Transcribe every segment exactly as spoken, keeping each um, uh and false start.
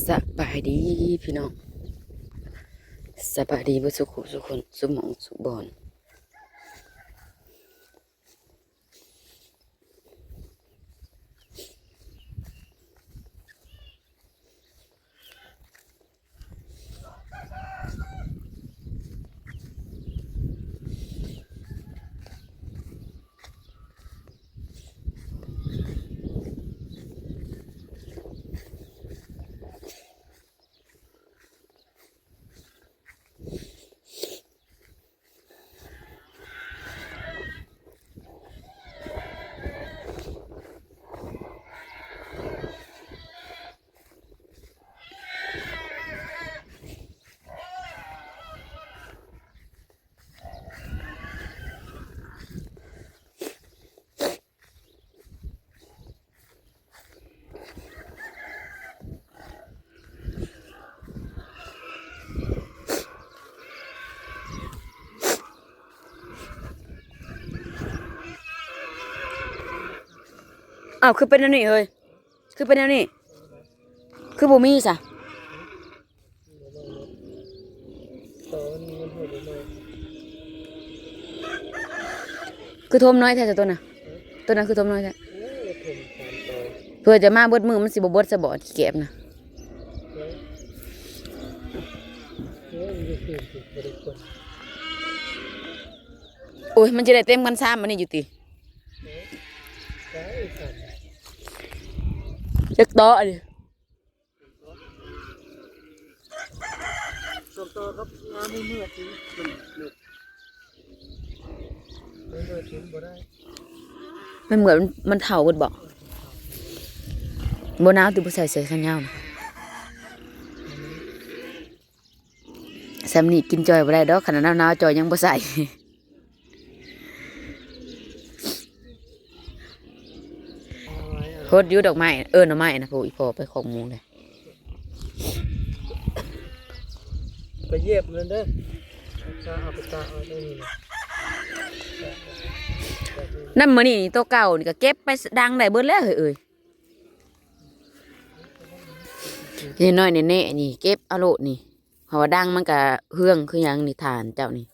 สบายดีพี่น้อง สบายดีเบิดสุขุสุคน สุหม่องสุบอน อ้าว คือเป็นแนวนี้เฮ้ย คือเป็นแนวนี้ คือบ่มีซะ คือท่วมน้อยแท้ซะตัวน่ะ ตัวนั้นคือท่วมน้อยแท้ เพื่อจะมาเบิดมือมันสิบ่เบิดซะบ่ขี้แกบน่ะ โอ้ย มันจะได้เต็มกันซ้ำอันนี้อยู่ติ จักต่ออันนี้ ส่วนตัวครับ งานมือมือจริง มันเหมือนมันเฒ่าเบิดบ่ บ่หนาวติบ่ใส่เสื้อแขนยาวนะ ส่ำนี้กินจ่อยบ่ได้ดอก ขนาดหนาวๆจ่อยยังบ่ใส่ โพดอยู่ดอกไม้ เออ หน่อไม้นะ ผู้อีพ่อไปของหมู่เลย ไปเหยียบมันเด้อ ตาเอาไปตาเอาได้นี่นะ นั่นมื้อนี้นี่ ตัวเก่านี่ก็เก็บไปดังได้เบิดแล้วเฮ้ยเอ้ย ยายน้อยแน่ๆนี่ เก็บเอาโลดนี่ เพราะว่าดังมันก็เฮืองคือหยังนี่ ถ่านเจ้านี่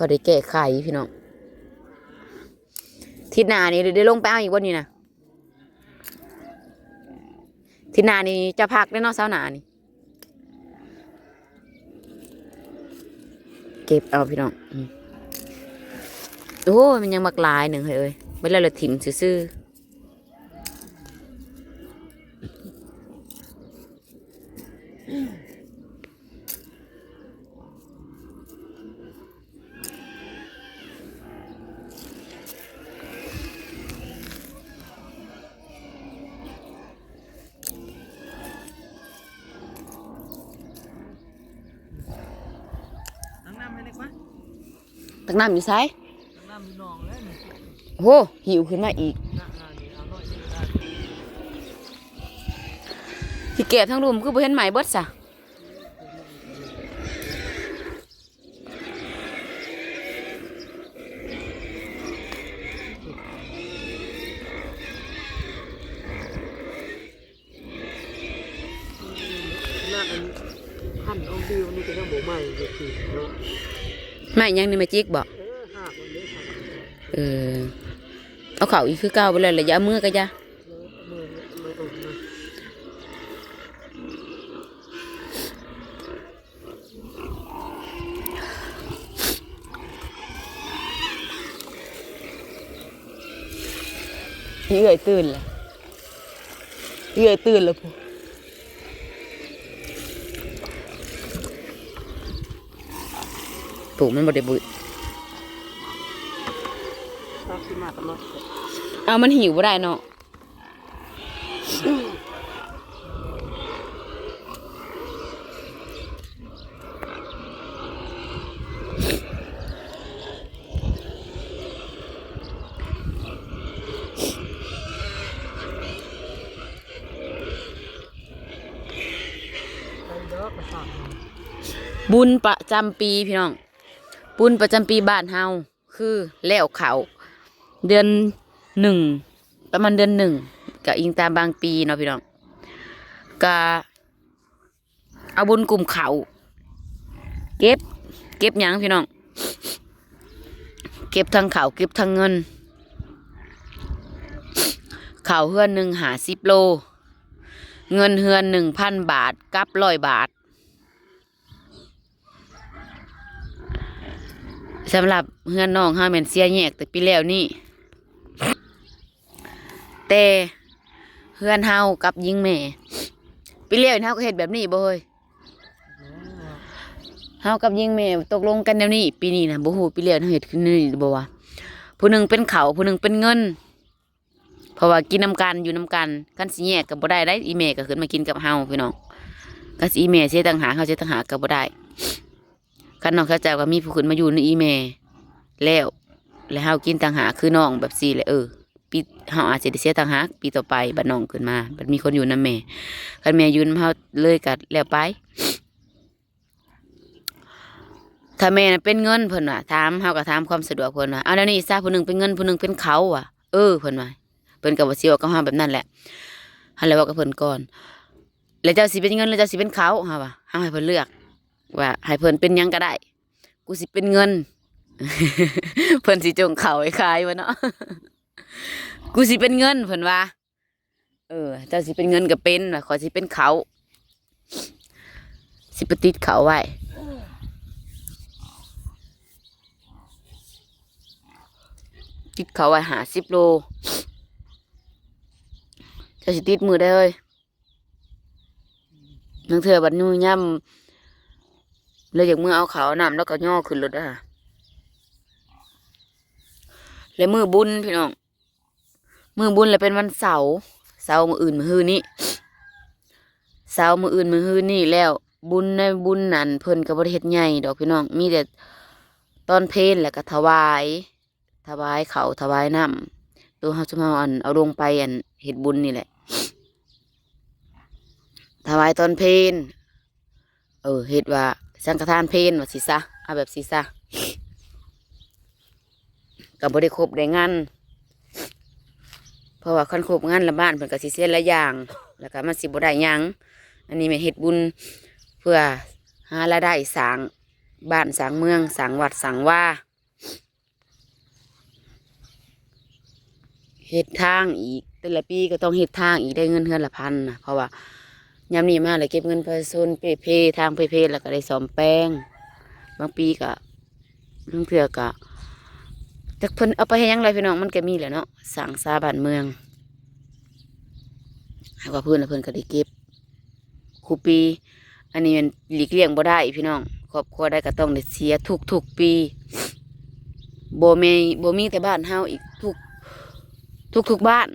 พอได้แก้ไขพี่น้อง ทิศหน้านี่ได้ลงไปเอาอีกบ่นี่นะ ทิศหน้านี่จะพักได้เนาะ เสาร์หน้านี่ เก็บเอาพี่น้อง อืม โอ้ย มันยังบักหลายหนึ่งเฮ้ยเอ้ย เบิดแล้วละถิ่มซื่อๆ ตักน้ำให้เล็กวะ ตักน้ำอยู่ไส ตักน้ำอยู่หนองแล้วนี่ โห หิวขึ้นมาอีก ตักน้ำนี่เอาหน่อยหนึ่งก็ได้ สิแกะทั้งลุ่มคือบ่เห็นไหมเบิดซะ ขนาดอันหั่นออกดีวันนี้ก็ยังบ่ใหม่อยู่คือเนาะ ไม้หยังนี่ ไม้จิกบ่ เออ หากมันเด้อ เออ เอาเข้าอีกคือเก่าไปเลย แล้วอย่าเอามือก็อย่า เออ มือ มือตรงนะ อีเอื้อยตื่นละ อีเอื้อยตื่นละพุ้น ปลูกมันบ่ได้บุย เอาสิมากับรถ เอามันหิวบ่ได้เนาะ บุญประจำปีพี่น้อง ป บุญประจำปีบ้านเฮา คือแล้วเข้าเดือนหนึ่ง ประมาณเดือนหนึ่ง ก็อิงตามบางปีเนาะพี่น้อง ก็เอาบุญกลุ่มเข้า เก็บ เก็บหยังพี่น้อง เก็บทั้งเข้า เก็บทั้งเงิน เข้าเฮือนหนึ่งห้าสิบโล เงินเฮือนหนึ่งพันบาทกับร้อยบาท สำหรับเฮือนน้องเฮาแม่นเสียแยกแต่ปีแล้วนี่ แต่เฮือนเฮากับหญิงแม่ ปีแล้วนี่เฮาก็เฮ็ดแบบนี้บ่เฮ้ย เฮากับหญิงแม่ตกลงกันแนวนี้ ปีนี้นะบ่ฮู้ปีแล้วเฮาเฮ็ดขึ้นแนวนี้บ่วะ ผู้หนึ่งเป็นเข้า ผู้หนึ่งเป็นเงิน เพราะว่ากินนำกันอยู่นำกัน คันสิแยกก็บ่ได้ได้ อีแม่ก็ขึ้นมากินกับเฮาพี่น้อง คันสิอีแม่เสียต่างหาก เฮาเสียต่างหากก็บ่ได้ คันน้องเขาเจ้าก็มีผู้ขึ้นมาอยู่ในอีแม่แล้ว แล้วเฮากินต่างหากคือน้องแบบซี่แหละ เออ ปี เฮาอาจจะได้เสียต่างหาก ปีต่อไปบัดน้องขึ้นมา บัดมีคนอยู่นำแม่ คันแม่อยู่นำเฮาเลยก็แล้วไป ถ้าแม่น่ะเป็นเงินเพิ่นว่า ถาม เฮาก็ถามความสะดวกเพิ่นว่า เอาแนวนี้ซะ ผู้หนึ่งเป็นเงิน ผู้หนึ่งเป็นเข้าว่ะ เออ เพิ่นว่า เพิ่นก็ว่าสิเว้ากับเฮาแบบนั้นแหละ เฮาเลยเว้ากับเพิ่นก่อน แล้วเจ้าสิเป็นเงินหรือเจ้าสิเป็นเข้า เฮาว่า เฮาให้เพิ่นเลือก ว่าให้เพิ่นเป็นหยังก็ได้ กูสิเป็นเงิน เพิ่นสิจงเข้าให้ขายบ่เนาะ กูสิเป็นเงิน เพิ่นว่า เออ เจ้าสิเป็นเงินก็เป็น ว่าข้อยสิเป็นเข้า สิไปติดเข้าไว้ ติดเข้าไว้ห้าสิบโล เจ้าสิติดมื้อใดเฮ้ย ลางเทื่อบัดอยู่ย่ำ แล้วอยากมื้อเอาเข้าเอาน้ำ แล้วก็ย่อขึ้นรถอะ และมื้อบุญพี่น้อง มื้อบุญแล้วเป็นวันเสาร์ เสาร์มื้ออื่นมื้อฮื้อนี้ เสาร์มื้ออื่นมื้อฮื้อนี้แล้ว บุญในบุญนั้นเพิ่นก็บ่ได้เฮ็ดใหญ่ดอกพี่น้อง มีแต่ตอนเพลแล้วก็ถวาย ถวายเข้าถวายน้ำ ตัวเฮาซุมเฮาอันเอาลงไปอันเฮ็ดบุญนี่แหละ ถวายตอนเพล เออ เฮ็ดว่าสังฆทานเพลว่าสิซะ เอาแบบสิซะ ก็บ่ได้ครบได้งาน เพราะว่าคันครบงานละบ้านเพิ่นก็สิเสียหลายอย่าง แล้วก็มันสิบ่ได้หยัง อันนี้แม่นเฮ็ดบุญเพื่อหารายได้สร้างบ้านสร้างเมือง สร้างวัดสร้างวา เฮ็ดทางอีก แต่ละปีก็ต้องเฮ็ดทางอีก ได้เงินเฮือนละพันนะ เพราะว่ายามนี้มาแล้วเก็บเงินประชาชนเป้ๆ ทางเป้ๆ แล้วก็ได้ซ่อมแปลง บางปีก็ ลางเทื่อก็ จักเพิ่นเอาไปเฮ็ดหยังล่ะพี่น้อง มันก็มีแหละเนาะ สร้างสาบ้านเมือง หากว่าเพิ่นน่ะเพิ่นก็ได้เก็บคู่ปี อันนี้มันหลีกเลี่ยงบ่ได้พี่น้อง ครอบครัวใดก็ต้องได้เสียทุกๆปี บ่แม่น บ่มีแต่บ้านเฮาอีก ทุก ทุกๆบ้าน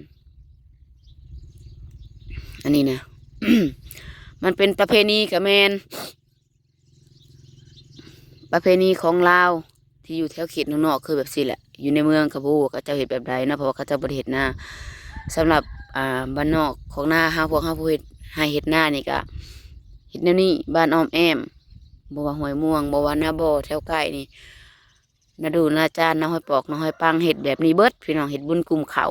อันนี้นะ มันเป็นประเพณีก็แม่น ประเพณีของลาวที่อยู่แถวเขตนอกๆ คือแบบซี่แหละ อยู่ในเมืองก็บ่ฮู้ว่าเขาเจ้าเฮ็ดแบบใดเนาะ เพราะว่าเขาเจ้าบ่ได้เฮ็ดนา สำหรับ อ่า บ้านนอกของนาเฮา พวกเฮาผู้เฮ็ดไร่เฮ็ดนานี่ก็เฮ็ดแนวนี้ บ้านอ้อมแอ้ม บ่ว่าห้วยม่วง บ่ว่านาบ่อแถวใกล้นี่ นาดู่นาจาน นาห้วยปอก นาห้วยปัง เฮ็ดแบบนี้เบิดพี่น้อง เฮ็ดบุญกลุ่มเข้า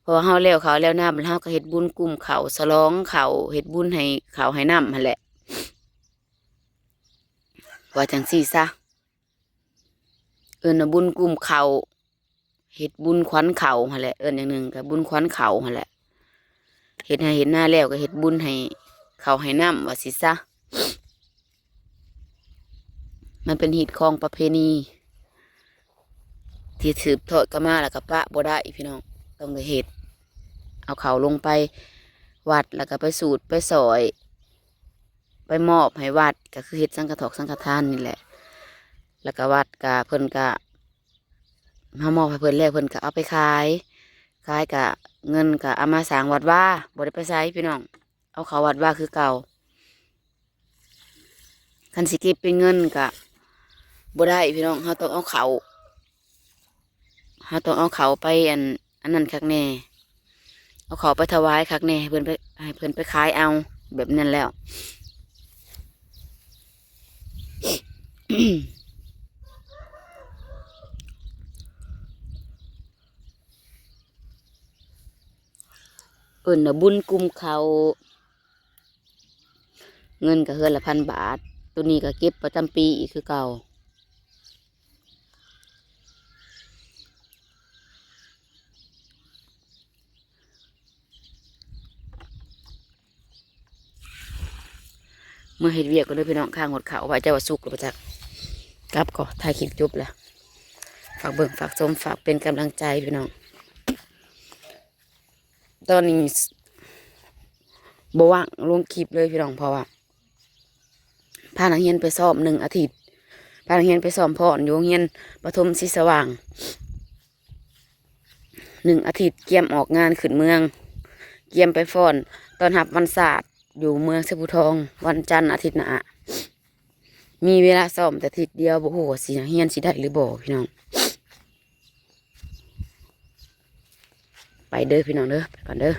เพราะว่าเฮาแล้วเข้าแล้วนา บัดเฮาก็เฮ็ดบุญกลุ่มเข้า ฉลองเข้า เฮ็ดบุญให้เข้าให้น้ำหั้นแหละ ว่าจั่งซี้ซะ เอิ้นว่าบุญกลุ่มเข้า เฮ็ดบุญขวัญเข้าหั้นแหละ เอิ้นอย่างหนึ่งก็บุญขวัญเข้าหั้นแหละ เฮ็ดไร่เฮ็ดนาแล้วก็เฮ็ดบุญให้เข้าให้น้ำว่าซี้ซะ มันเป็นฮีตคองประเพณี ที่สืบทอดกันมาแล้วก็ปะบ่ได้พี่น้อง ต้องได้เฮ็ด เอาเข้าลงไปวัดแล้วก็ไปสูดไปสอย ไปมอบให้วัด ก็คือเฮ็ดสังฆทอกสังฆทานนี่แหละ แล้วก็วัดก็เพิ่นก็ เฮามอบให้เพิ่นแล้วเพิ่นก็เอาไปขาย ขายก็เงินก็เอามาสร้างวัดวา บ่ได้ไปไสพี่น้อง เอาเข้าวัดวาคือเก่า คันสิเก็บเป็นเงินก็บ่ได้พี่น้อง เฮาต้องเอาเข้า เฮาต้องเอาเข้าไปอัน อันนั้นคักแน่ เอาเข้าไปถวายคักแน่ ให้เพิ่นไป ให้เพิ่นไปขายเอา แบบนั้นแล้ว เ เอิ้นว่าบุญกลุ่มเขา เงินก็เฮือนละพันบาท ตัวนี้ก็เก็บประจำปีอีกคือเก่า เมือเฮ็ดเวียกก่อนเด้อพี่น้อง ข้างหดเขาว่าเจ้าว่าสุกหรือบ่จัก กลับก่อน ถ่ายคลิปจบแล้ว ฝากเบิ่งฝากชม ฝากเป็นกำลังใจพี่น้อง ตอนนี้บ่ว่างลงคลิปเลยพี่น้อง เพราะว่า พานักเรียนไปซ้อมหนึ่งอาทิตย์ พานักเรียนไปซ้อมฟ้อนอยู่โรงเรียนประถมศรีสว่าง หนึ่งอาทิตย์ เกียมออกงานขึ้นเมือง เกียมไปฟ้อนต้อนรับวันศาสตร์อยู่เมืองไชยภูทอง วันจันทร์อาทิตย์หน้า มีเวลาซ้อมแต่อาทิตย์เดียว บ่ฮู้ว่าสินักเรียนสิได้หรือบ่พี่น้อง ไปเด้อพี่น้องเด้อ ไปก่อนเด้อ